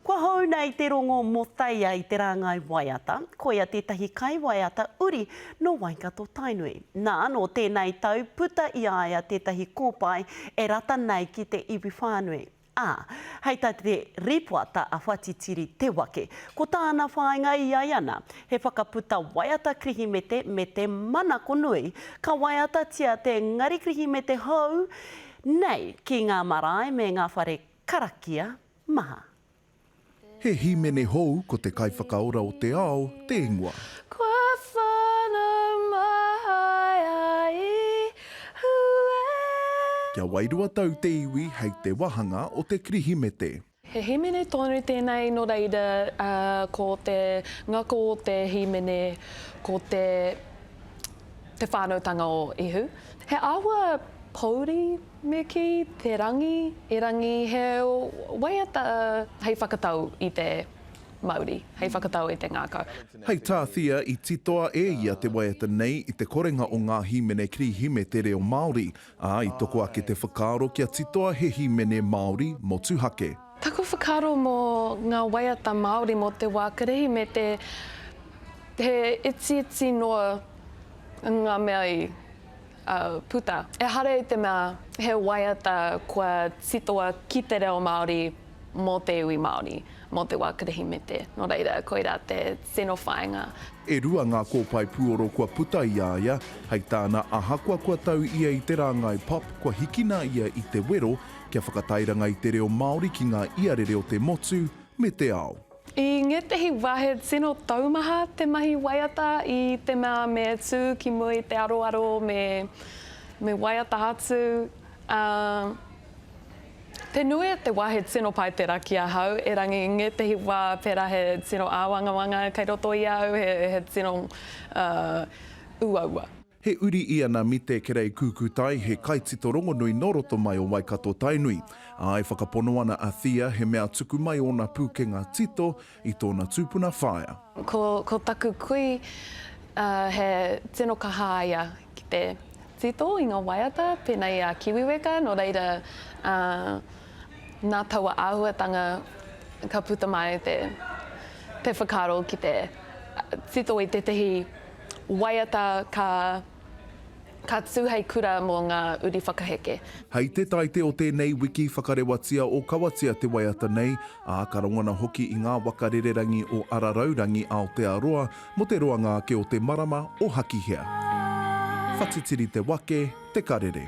Kua hou nei te rongo mō Theia i te rāngai waiata, koia tētahi kaiwaiata uri nō Waikato Tainui. Nā, nō tēnei tau puta i a ia tētahi kōpae e rata nei ki te iwi whānui. Ā, hei tā te rīpoata a Whatitiri Te Wake, ko tāna whāinga i ai ana, he whakaputa waiata Kirihimete me te manako nui, ka waiatatia te ngari Kirihimete hou nei ki ngā marae me ngā whare karakia maha. He hīmene hou ko te Kaiwhakaora o te Ao te ingoa. Kua whanau mai a Ihu e. Kia wairua tau te iwi hei te wahanga o te Kirihimete. He hīmene tonu tēnei nō reira ko te ngako o te hīmene ko te te whānautanga o Ihu. He āhua pōuri Me kī, te rangi, erangi he waiata hei whakatau i te mauri, hei whakatau i te ngākau. Hei tā Thea, i titoa e ia te waiata nei i te korenga o ngā hīmene Kirihimete reo Māori, ā, i toko ake te whakaaro kia titoa he hīmene Māori motuhake. Taku whakaaro mō ngā waiata Māori mō te wā Kirihimete, he itiiti noa ngā mea i puta. Ehara i te mea he waiata kua titoa ki te reo Māori mō te iwi Māori, mō te wā Kirihimete. Nō reira, koirā te tino whāinga. E rua ngā kōpae puoro kua puta i a ia, hei tāna ahakoa kua tau ia i te rāngai pop kua hikina ia i te wero kia whakatairanga i te reo Māori ki ngā iarere o te motu me te ao. I ngētehi wā he tino taumaha te mahi waiata i te mea me tū ki mua i te aroaro me me waiata atu, ā, te nui o te wā he tino pai tērā ki ahau, erangi i ngētehi wā pērā he tino āwangawanga kei roto i a au, he he tino, ā, uaua. He uri ia nā Mite Kerei Kūkūtai, he kaitito rongonui nō roto mai o Waikato Tainui. Ā, e whakapono ana a Thea he mea tuku mai ōna pūkenga tito i tōna tūpuna whaea. Ko, ko taku kui, ā, he tino kaha a ia ki te tito i ngā waiata, pēnei i a Kiwiweka, nō reira, ā, nā taua āhuatanga ka puta mai te, te whakaaro ki te tito i tētehi Waiata ka ka tū hei kura mō ngā uri whakaheke. Hei te Taite o tēnei wiki whakarewatia o Kawatia te waiata nei, ā, ka rongona hoki i ngā waka rererangi o Araraurangi Aotearoa mō te roanga ake o te marama o Hakihea. Whatitiri te wake, te karere.